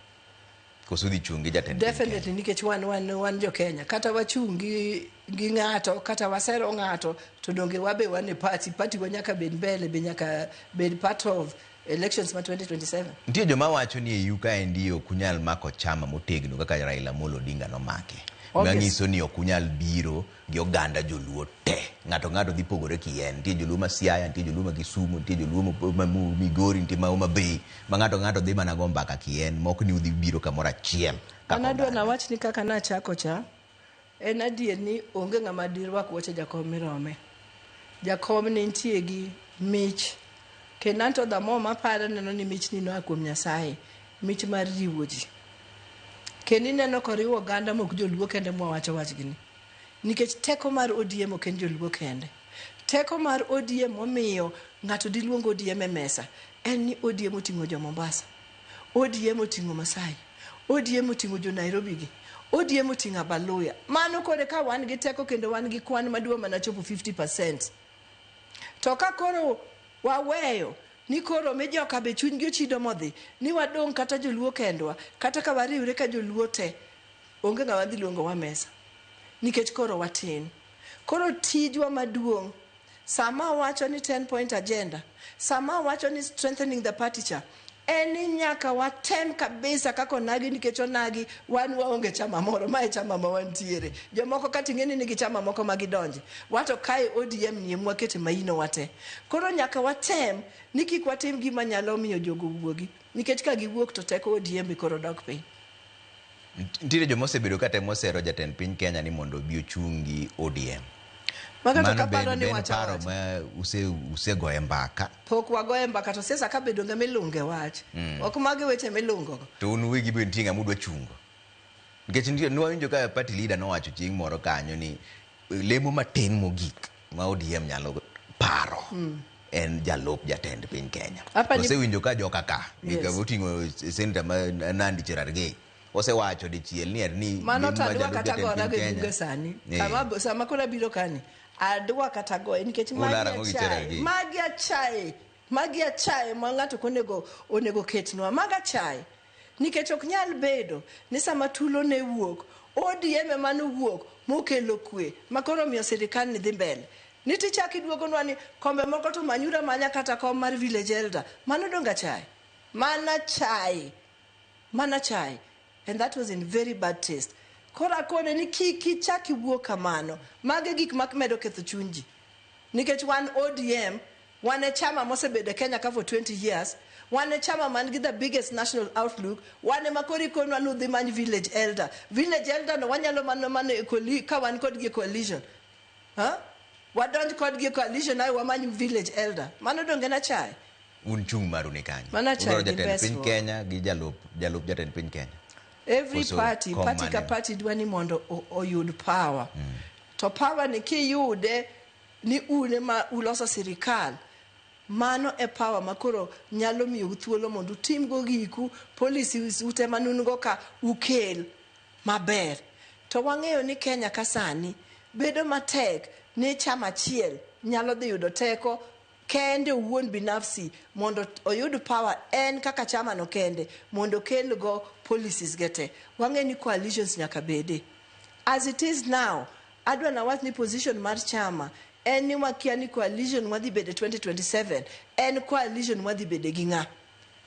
Speaker 1: Koso udhi chung' gi jatend piny Kenya?
Speaker 2: Definitely nikech wan jo Kenya. Kata wachung' gi ng'ato, kata wasero ng'ato, to donge wabe wan e party. Party wa nyaka bed mbele, be nyaka bed part of elections ma 2027.
Speaker 1: Nitie joma wacho ni e EU kaendi ok unyal mako chama motegno kaka Raila Amolo Odinga nomake. Manyiso ni ok unyal biro gi oganda joluo te. Ng'ato ng'ato dhi pogore kien. Nitie joluo ma Siaya, nitie joluo ma Kisumu, nitie joluo ma Migori, nitie ma Homa Bay. Ma ng'ato ng'ato dhi mana go mbaka kien, mok ni udhi biro kamoro achiel.
Speaker 2: An adwa nawach ni kaka nachako cha, en adier ni onge ng'ama dirwak wuoche jakom mirome. Jakom ne nitie gi mich. Kendo anto the more maparo neno ni mich ni noa kuom Nyasaye. Mich mar riwo ji. Kendo ineno koriwo oganda mok joluo kende mwawacho wachgini. Nikech teko mar ODM ok en joluo kende. Teko mar ODM momiyo ng'ato diluong ODM e mesa en ni ODM oting'o jo Mombasa. ODM oting'o Masai. ODM oting'o jo Nairobi gi. ODM oting'o Abaluya. Mano kore ka wan gi teko kendo wan gi kwan maduong' mana chopo 50%. To ka koro waweyo ni koro mi joka be chunygi ochido modhi, ni wadong' kata joluo kendwa, kata ka wariwre ka joluo te, onge ng'ama dhi luongo wa mesa. Nikech koro watin. Koro tijwa maduong', sama wacho ni 10 point agenda, sama wacho ni strengthening the party cha, en ni nyaka watem kabisa kaka onagi nikech onagi wan waonge chama moro, mae chama ma wantiere. Jomoko kata ing'e ni nigi chama moko ma gidonje. Wato kae ODM ni ema wakete maino wate. Koro nyaka watem ni kik watim gima nyalo miyo jogo wuogi. Nikech ka giwuok to teko ODM be koro dok piny.
Speaker 1: Nitiere joma osebedo ka temo sero jatend piny Kenya ni mondo obi ochung' gi ODM.
Speaker 2: Mano to
Speaker 1: Mano
Speaker 2: kaparo ni
Speaker 1: ben
Speaker 2: wacho
Speaker 1: paro
Speaker 2: awacha.
Speaker 1: ma usegoye mbaka.
Speaker 2: Pok wagoye mbaka to siasa ka bedo ng'ama ilunge wach. Ok magi weche milungo go.
Speaker 1: To un uwegi be nitie ng'ama udwa chungo. Nikech nitie nwawinjo ka party leader nowacho chieng' moro kanyo ni lemo matin mogik ma ODM nyalo paro en jalup jatend piny Kenya. Osewinjo ka joka ka, oting'o senator ma Nandi Cherargei. Osewacho dichiel ni ni
Speaker 2: Mano
Speaker 1: lemo
Speaker 2: to
Speaker 1: mar
Speaker 2: adwa
Speaker 1: jalup
Speaker 2: kata
Speaker 1: jatend
Speaker 2: gora
Speaker 1: piny
Speaker 2: go e
Speaker 1: Kenya.
Speaker 2: bunge sani. Sama koro abiro kani, adwa kata goye nikech
Speaker 1: Ularo ang'o gi Cherargei?
Speaker 2: magi achaye. Magi achaye ma ng'ato ok onego ketnwa. Magi achaye. Nikech ok nyal bedo ni sama tulo ne wuok, ODM ema nowuok mokelo kwe, ma koro omiyo sirikal ni dhi mbele. Ni tichak iduogonwa ni kombe moko to manyuru amanya kata kom mar village elder. Mano donge achaye? Mana chaye. Mana chaye. And that was in very bad taste. Koro akone ni kik ichak iwuo kamano. Mago e gik ma medo ketho chuny ji. Nikech wan ODM, Wan e chama mosebedo e Kenya ka for 20 years. Wan e chama man gi the biggest national outlook. Wan ema koro ikonwa ni udhi many village elder. Village elder no wanyalo mana mana e ka wan kodgi e coalition. Huh? Wadonj kodgi e coalition ae wamany village elder. Mano donge en achaye?
Speaker 1: Un chung' maru ni kanye?
Speaker 2: Mano achaye
Speaker 1: Udwaro
Speaker 2: gi
Speaker 1: jatend piny
Speaker 2: mbesruok.
Speaker 1: Kenya gi jalup jalup jatend piny Kenya.
Speaker 2: Every
Speaker 1: Koso
Speaker 2: party,
Speaker 1: kom
Speaker 2: party ka
Speaker 1: mane?
Speaker 2: party dwa ni mondo oyud power. To power ni kiyude ni un ema uloso sirikal, mano e power ma koro nyalo miyou thuolo mondo utimgo giku, policies ute manun go ka ukel maber. To wang'eyo ni Kenya ka sani bedo matek ni chama achiel nyalo dhi yudo teko kende owuon binafsi mondo oyud power en kaka chama no kende mondo okel go policies ge te. Wang'eyo ni coalitions nyaka bede. As it is now, adwa nawach ni position mar chama en ni wakia ni coalition wadhi bede 2027 en coalition wadhi bede gi ng'a.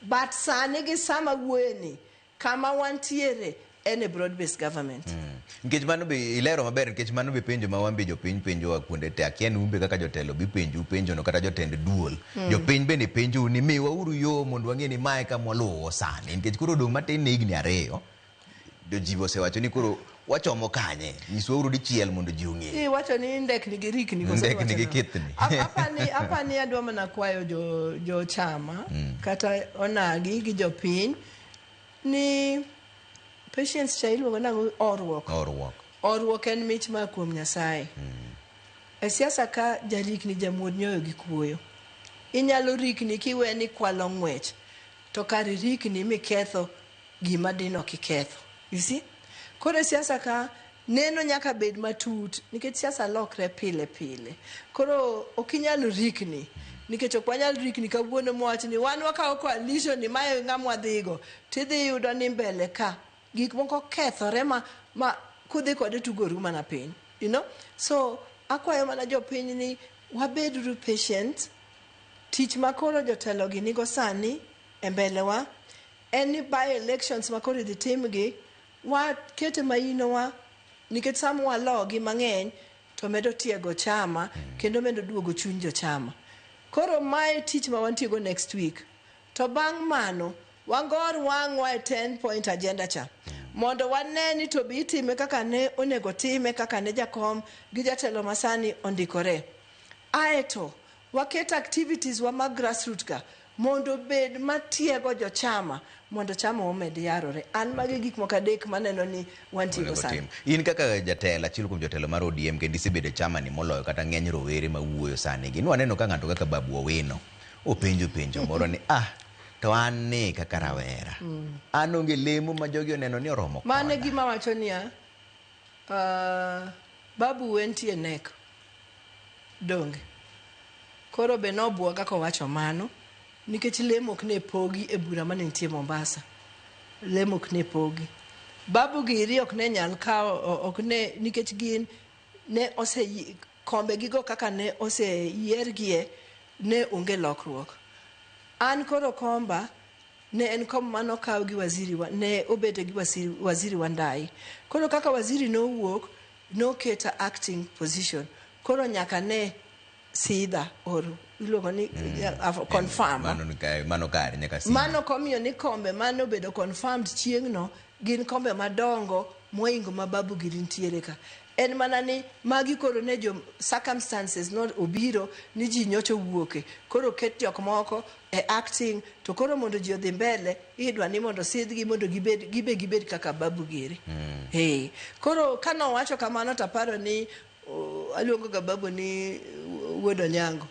Speaker 2: But sani gi sama wuoye ni kama wantiere en e broad based government.
Speaker 1: Nikech mano be ilero maber nikech mano be penjo ma wan be jopiny penjowa kuonde te. Akia ni un be kaka jotelo bipenjou penjono kata jotend duol. Jopiny bende penjou ni miwauru yo mondo wang'e ni mae kama waluwo sani. Nikech koro odong' matin ne higni ariyo. To ji osewacho ni koro wachomo kanye. Nyiswauru dichiel mondo ji ong'e.
Speaker 2: Iwacho ni ndekni gi rikni koso
Speaker 1: Ndekni
Speaker 2: iwacho
Speaker 1: gi
Speaker 2: nang'o?
Speaker 1: kithni.
Speaker 2: Apani adwa mana kwayo jo chama kata onagi gi jopiny ni patience cha iluongo nang'o oruok.
Speaker 1: Oruok.
Speaker 2: Oruok en mich ma kuom Nyasaye. E siasa ka jarikni jamuod nyoyo gi kuoyo. Inyalo rikni kiwe ni kwalo ng'wech to kar rikni miketho gima dino kiketho. You see? Koro e siasa ka neno nyaka bed matut nikech siasa lokre pile pile. Koro ok inyal rikni nikech ok wanyal rikni kawuono mwawach ni wan wakawo coalition ni mae ng'ama wadhigo tidhi yudo ni mbele ka gik moko kethore ma kudhi kode tugoru mana piny. You know? So akwayo mana jopiny ni wabeduru patient. Tich ma koro jotelo gi nigo sani e mbelewa en ni by elections ma koro idhi timgi wakete mainowa nikech sama walogi mang'eny to medo tiego chama kendo medo duogo chuny jochama. Koro mae tich ma wantiego next week. To bang' mano wangor wang'wa e 10 point agenda cha mondo wane ni to be itime kaka ne onego time kaka ne jakom gi jatelo masani ondikore. Aeto waket activities wa mag grassroots ka mondo bed matiego jochama mondo chama omed yarore. An magi gik moko adek maneno ni wantiego
Speaker 1: Onego
Speaker 2: sani.
Speaker 1: tim. In kaka jatelo achiel kuom jotelo mar ODM kendo isebedo e chama ni moloyo kata ng'eny rowere mawuoyo sani gi. Nwaneno ka ng'ato kaka Babu Owino openjo penjo moro ni ah to an ni kaka rawera. An onge lemo ma jogi oneno ni oromo
Speaker 2: Mano e
Speaker 1: koda.
Speaker 2: gima wacho niya, Babu entie nek. Donge. Koro be nobwoga kowacho mano nikech lemo ok ne pogi e bura mane nitie Mombasa. Lemo ok ne pogi. Babu giri ok ne nyal kawo ok ne nikech gin ne ose kombe gigo kaka ne oseyiergie ne onge lokruok. An koro komba ne en kom manokaw gi waziri ne obete gi waziri Wandayi. Koro kaka waziri nowuok noketa acting position. Koro nyaka ne sidha or iluongo ni confirm.
Speaker 1: Mano kare nyaka sidha.
Speaker 2: Mano komiyo ni kombe mane obedo confirmed chieng'no gin kombe madongo moingo ma Babu giri nitiere ka. En mana ni magi koro ne jo circumstances no obiro ni ji nyocha owuoke. Koro ket jok moko e acting to koro mondo ji odhi mbele idwa ni mondo sidhgi mondo gibed gibe gibed kaka Babu giri. Hey. Koro kanowacho kamano taparo ni aluongo ga Babu ni wuod Onyango.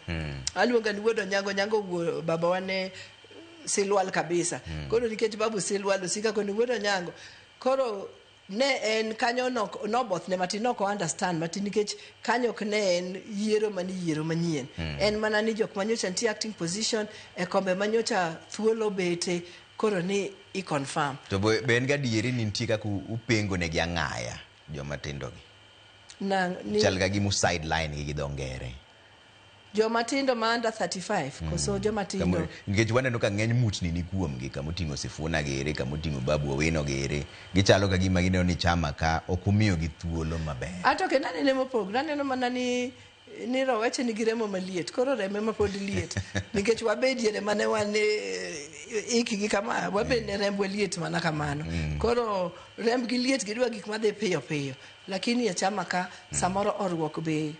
Speaker 2: Aluonga ni wuod Onyango, Onyango wuo babawa ne silwal kabisa. Koro nikech Babu silwal osika koni wuod Onyango. Koro ne en kanyo nobothne matin ok understand matin nikech kanyo ok ne en yiero mani yiero manyien. En mana ni jok manyocha nitie acting position e kombe manyocha thuolo bete koro ni i confirm.
Speaker 1: To be en gadieri ni nitie kaka upengo negi ang'aya joma tindo gi. Chal ka gima u sideline gi gi dho ngere.
Speaker 2: Joma tindo ma under 35 koso joma tindo.
Speaker 1: Nikech waneno ka ng'eny muchni ni kuomgi kamoting'o Sifuna gere, kamoting'o Babu Owino gere, gichalo ka gima gineno ni chama ka ok umiyogi thuolo maber.
Speaker 2: Ato kendo anene mopogre, aneno mana ni Ni roweche nigi remo maliet, koro reme ma pod liet. Nikech wabed diere mane wan ikgi kama, wabed ne rembwa liet mana kamano. Koro rembgi liet gidwa gik madhi piyo piyo. Lakini e chama ka samoro oruok be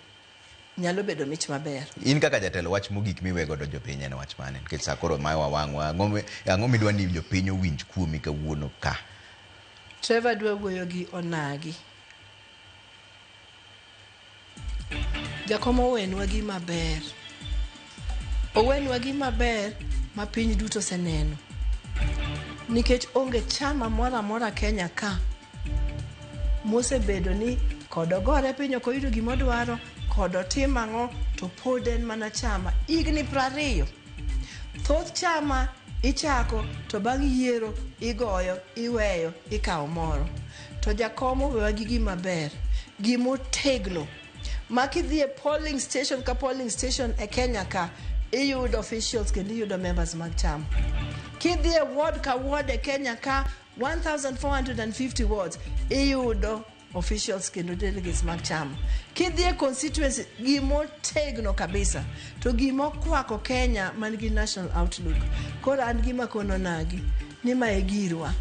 Speaker 2: nyalo bedo mich maber.
Speaker 1: In kaka jatelo wach mogik miwe godo jopiny en wach mane? Nikech sa koro mayowa wang'wa, ang'o midwa ni jopiny owinj kuomi kawuono ka?
Speaker 2: Trevor dwa wuoyo gi onagi. Jakom owenwa gima ber. Owenwa gima ber ma piny duto oseneno. Nikech onge chama moro amora Kenya ka mosebedo ni kod ogore piny ok oyudo gima odwaro, kod otim ang'o to pod en mana chama higni 20. Thoth chama ichako to bang' yiero igoyo, iweyo, ikawo moro. To jakom owewa gi gima ber, gimotegno ma kidhi e polling station ka polling station e Kenya ka iyudo officials kendo iyudo members mag chama. Kidhi e ward ka ward e Kenya ka 1450 wards iyudo officials kendo delegates mag chama. Kidhi e constituency gimotegno kabisa to gimokwako Kenya man gi national outlook. Koro an gima kono nagi ni ma e girwa.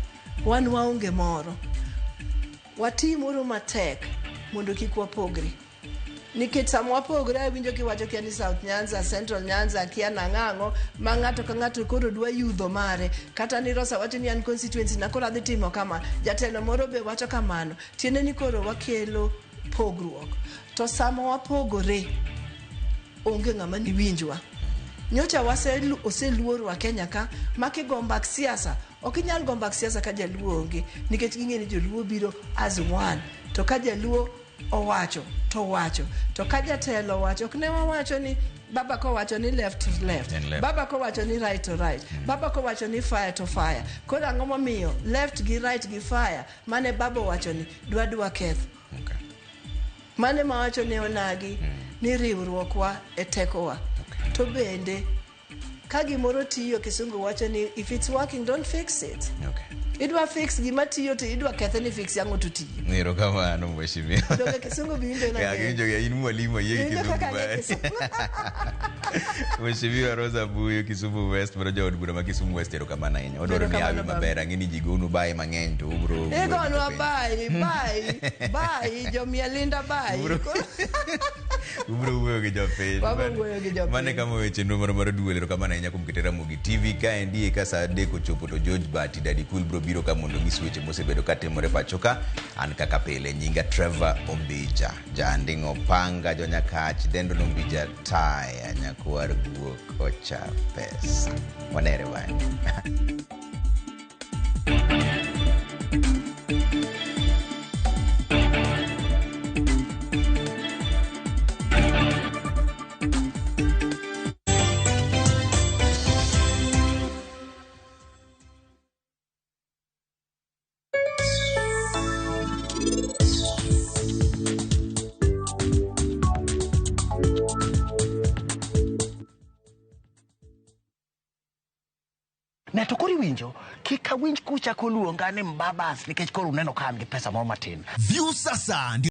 Speaker 2: Wan waonge moro. Watimuru matek mondo kik wapogre. Nikech sama wapogre awinjo kiwacho kia ni South Nyanza, Central Nyanza, kia nang'ang'o ma ng'ato ka ng'ato koro dwa yudho mare. Kata ni Rosa wacho ni an constituency na koro adhi timo kama. Jatelo moro be wacho kamano. Tiende ni koro wakelo pogruok. To sama wapogore, onge ng'ama niwinjwa. Nyocha oseluorwa Kenya ka ma kigo mbak siasa, ok inyal go mbak siasa ka jaluo onge nikech ging'e ni joluo biro as one. To ka jaluo owacho to owacho. To ka jatelo owacho, ok ne wawacho ni baba kowacho ni left to left,
Speaker 1: En left.
Speaker 2: baba kowacho ni right to right, baba kowacho ni fire to fire. Koro ang'o momiyo left gi right gi fire mane baba owacho ni dwa keth.
Speaker 1: Okay.
Speaker 2: Mane mawacho ne onagi ni riwruokwa e tekowa.
Speaker 1: Okay.
Speaker 2: To bende ka gimoro tiyo kisungu wacho ni if it's working don't fix it.
Speaker 1: Okay.
Speaker 2: Idwa fix gima tiyo to idwa kethe ni fix yang'o to tiyo.
Speaker 1: Erokamano mheshimiwa.
Speaker 2: Donge kisungu be winjo
Speaker 1: Ya,
Speaker 2: nade?
Speaker 1: winjo in mwalimu ayie gi
Speaker 2: Winjo
Speaker 1: kizungu
Speaker 2: kaka ang'e
Speaker 1: mari.
Speaker 2: kisungu.
Speaker 1: Mheshimiwa Rosa Buyo Kisumu West mano jaod bura ma Kisumu West erokamano ahinya. Wadwaro ni
Speaker 2: Erokamano,
Speaker 1: hawi
Speaker 2: baba.
Speaker 1: maber. Ang'e ni ji gonu bayi mang'eny to ubro wuoyo gi
Speaker 2: Igonwa
Speaker 1: jopiny.
Speaker 2: bayi, bayi, bayi, jomialinda bayi.
Speaker 1: Ubro wuoyo gi jopiny.
Speaker 2: Wabro wuoyo gi jopiny.
Speaker 1: Mane kama weche nonro moro mar duol erokamano ahinya kuom kete Ramogi TV kaendi e ka saa 3 ochopo to George Bati Daddy Cool bro biro ka mondo onyis weche mosebedo katimore pacho ka. An kaka pile nyinga Trevor Ombija, Janding'o Panga, Jonyakach, Dendo Ombija Taya, Nyakwar Guok Ocha Pesa. Wanere bang'e.
Speaker 6: Ne to koro iwinjo kik awinj kuchako luonga ni mbabas nikech koro uneno ka an gi pesa moro matin.
Speaker 7: Viusasa ndio